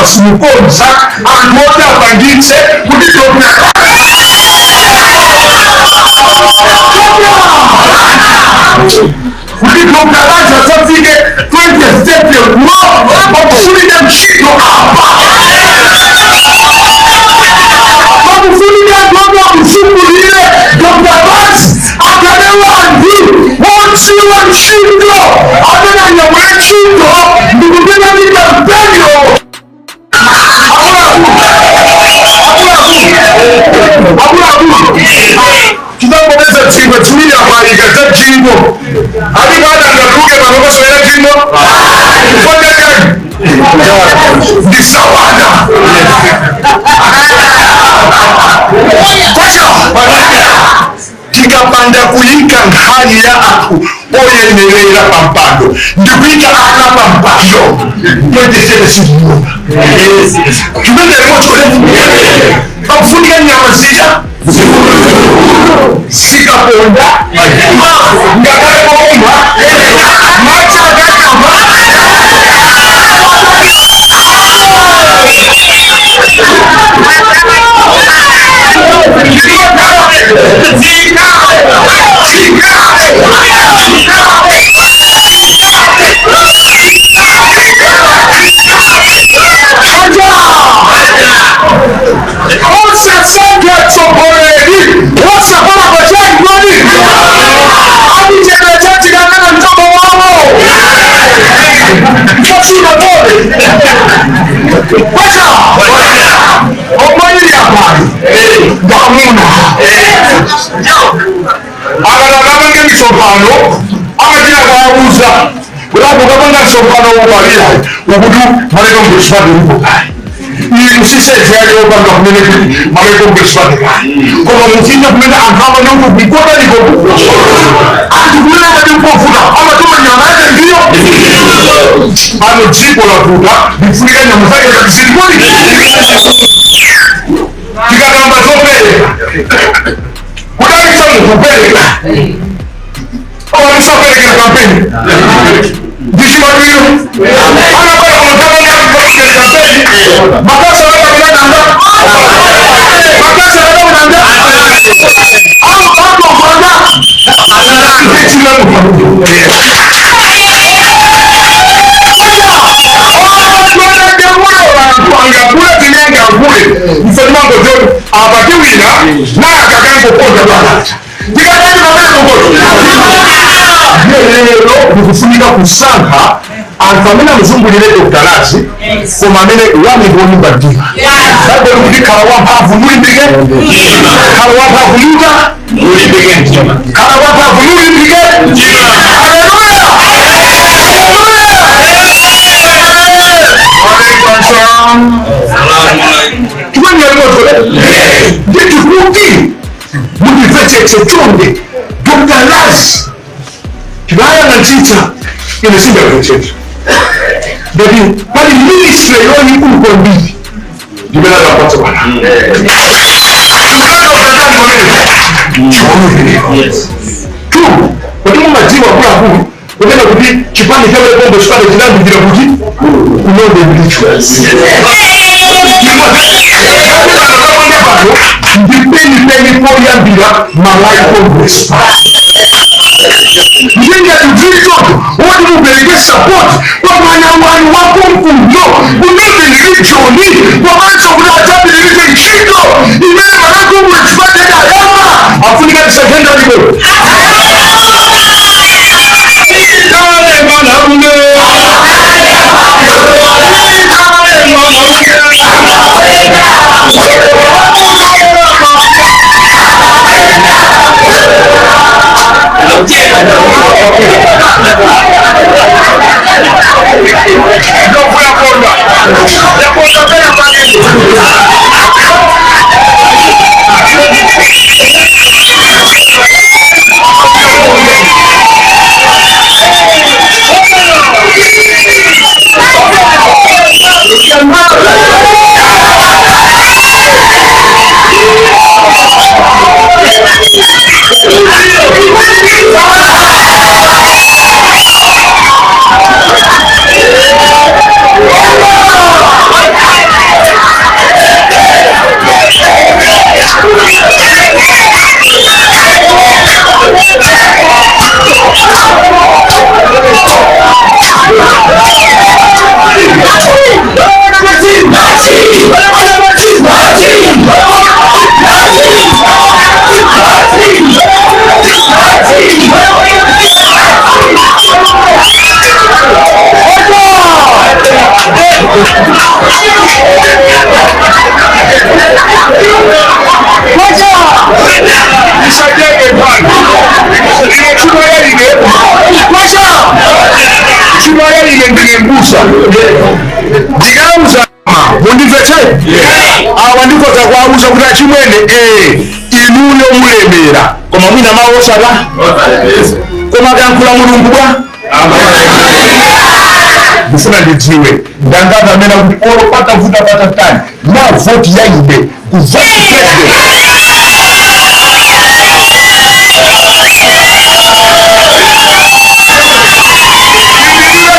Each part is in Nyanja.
apa simukonza anthu oti apangitse kuti Dr. Kuti Dr. Lazi asafike 20th April kuno pakufunika ntchito apa, pakufunika anthu oti amusungulire Dr. Lazi akhale wanthu wodziwa ntchito amene anyamule ntchito ndikupita ndi kampeniyo. Akuluakulu, titangopeza dzingwe ziwiri apaika za dziko alipo adangatuluke panokosoera dziko fonyanyani ndisawana kwacha. Tikapanda kuyika nkhani ya anthu oyenerera pampando ndikuyika ana pampando, 27 siziona chimene limodzi. Pakufunika nyama zija zikaponda ngakhale kouma madzi akakama. Osasankha tsogoleri osapala pachangoni akuchepetsatikangana mtoto wawo mfasina pole kwacha omwanyili apali ndamuna akatakapange msonkhano amachita kuwauza kuti akukapanga msonkhano upalira ukuti Malawi Congress Party ulipo kale, inu sisezi yake yopanga kumene kuti Malawi Congress Party kale, koma muchite kumene anthu amane kuti kukotaliko anthu kumene amati nkovuta amatuma nyama yake ndiyo pano. Dziko lavuta, lifunika nyama zake ngati zilikoli. Tikakamba zopereka kudalisa munthu kupereka owalisaperekera kampeni ndichibadwiro anabala kunotamangakukampeni makasa akakunananga makasa akakunanga amakakonganga ndichilamukamuyo. Angakule tinyangakule mfanimango zoni apatiwina naye akakangokonza bwanacha tikatati pamene lero ndikufunika kusankha anthu amene amuzungulire Dr. Lazi, koma amene wamikuonimba mtima. Baibulo kuti khala wamphamvu mulimbike, khala wamphamvu yuta, khala wamphamvu mulimbike. Haleluya! Chimene nditikuti mundimvetsetse chonde, Dr. Lazi tinayang'anitsitsa, ine sindamvetsetsa ndati pali ministry yoyikulu kwambiri ndimene adapatsa bwana chikhulupiriro. Two, kuti mumadziwa akuluakulu kunena kuti chipani cha Malawi Congress Party chinayambikira kuti ku Northern Region pano ndi penipeni poyambira Malawi Congress Party. Ndingati dzili choncho woti mupereke support kwa mwana wanu wakumkuno ku Northern Region komanso kuti adzapitirize ntchito imene Malawi Congress Party idayamba, afunika tisagenda liko. Kale mwanamume, kale mwanamume. Ndovu yakonda yakonda pena pake. Isajenge pano. Ine ntchito ya ine kwacha, ntchito ya ine ndine mbusa. Ndikauza, mundimvetse, awa ndikhoza kuwauza kuti achimwene, inuyo mulemera, koma mwina mawu osata, koma akayankhula Mulungu bwa. Ndifuna ndidziwe ndangati amene kuti olo patavuta patatani na voti ya ine ku vice president.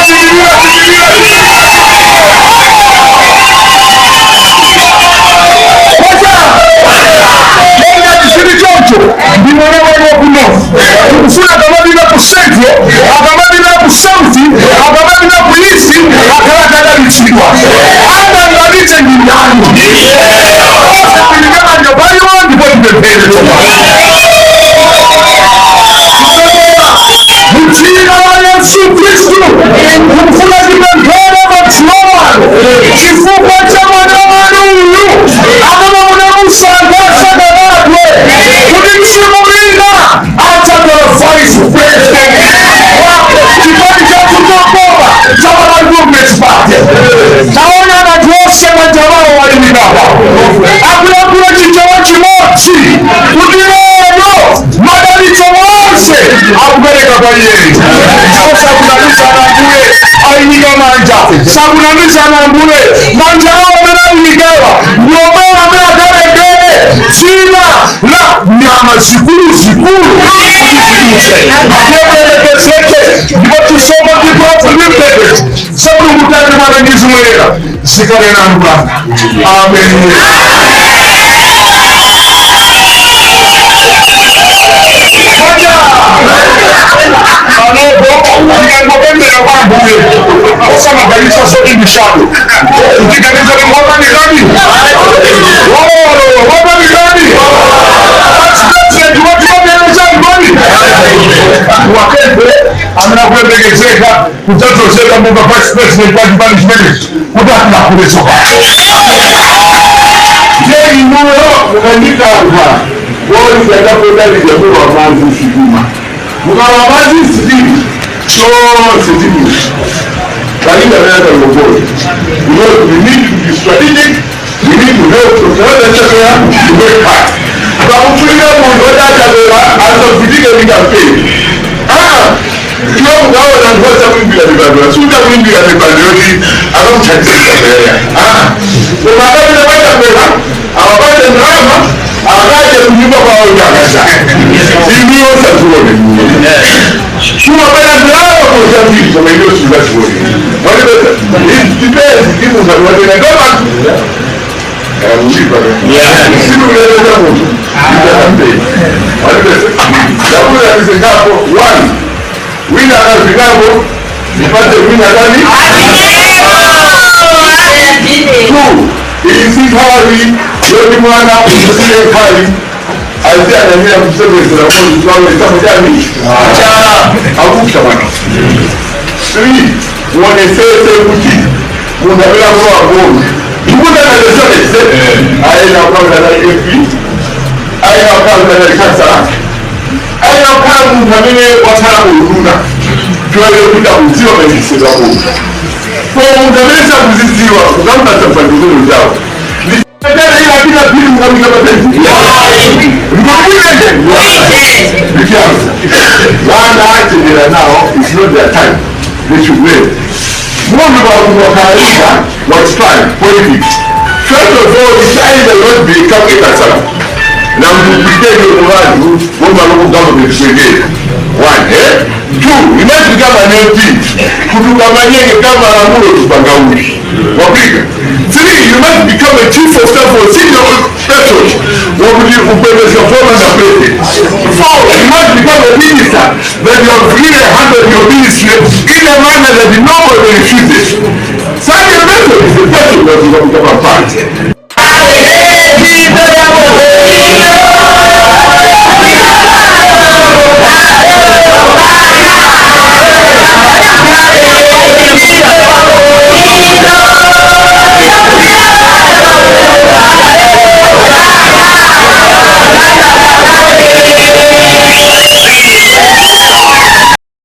Timirira, timirira, timirira. Kwacha lenga chisiri choncho ndi mwana wanu wa ku North. Tikufuna akamapita ku Central, akamapita ku South, akamapita ku East, akhala akadalitsidwa. Anganalitse ndi ndani? Onse tilikakanja paliwo ndipo tipemphere tsopano. Mudzina la Yesu Khristu, tikufuna tipemphere madzulo ano chifukwa cha mwana wanu uyu amene munamusankha asanabadwe kuti msimu wina adzakhala vice president wa chipani chathu chokoma cha Malawi Congress Party. Taona anthu onse manja wawo walimikapa akuyankhula Chichewa chimodzi kuti lero madalitso wonse akupereka kwa iyeyo. Ndipo sakunamizana Ambuye, ayimika manja, sakunamizana Ambuye. Manja awo amene ayimikawa ndi omwewo amene akalengere dzina la nyama zikulu zikulu kuti zidutse. Ndiyeperekezeke ndipo chisomo ndi mphamvu za Mulungu Tate, Mwana ndi Mzimu Woyera zikhale nanu Bwana. Amen. Moja panopo tikangopembera kwa Ambuye, osamaganiza zoti ndishado, tiganiza ni mwapanikani wolo mwapanikani president watiwameleza ngoni wakembe amene akuyembekezeka kudzadzozeka monga vice president wa chipani chimenechi kuti atilakhule tsopano. Je, inuyo mukandikamba woli yakapotalija kuwa manzi sitima, mukawa manzi sitima chonse timusi kalinga nayata uongozi. Because we need to be strategic, we need to help Dr. Chakwera to work hard. Pakufunika munthu oti aChakwera asavutike ndi campaign. Ah, iwe mukaona anthu asakuimbira mipando, sutakuimbira mipando yoti akamuthandise Chakwera. Ah, koma akapita kwa Chakwera awapate ndalama, akaje kunyumba kwawo chakachaka inuyo sazione kumapata ndalama kozambiri, koma iliyo sizazione mwalipesa. It depends ndi munthu atiwatena ndoma ulipa simukuleleza munthu ikampeni mwalipesa. Ndakuza ndisengapo one wina akazikapo nipate wina kani two. Iyi si nthawi yoti mwana usiye nkhali aziyang'anira kusebenzera munthu wawe samujani akupsa mwana. Three, muonesese kuti munthu amene akulowa ngoma ndikutanalesonese ayena kukhala nali MP, ayena kukhala nali kansala, ayena kukhala munthu amene wakhala kuunduna choyo kuti akudziwa mayendetsedwe ako. Koma munthu amene sakuzidziwa ukamupatsa mpandukiro chawo nditera ila bila pili mukamika mapenzi ndikokwinende ndikianza wana achenjera nawo. It's not their time, they should wait. Munthu wakuwakalika wachipani politics, first of all, it either not become a kansala na mduplicate muvanhu voma local government kuendera one, eh? Two, you must become an MP kuti ukamanyeke kama lamulo tupangauli wapika. Three, you must become a chief of staff or senior person wakuti upemesa former na president. Four, you must become a minister that you have really handled your ministry in a manner that nobody refuses. Such a method is the person that you become a part.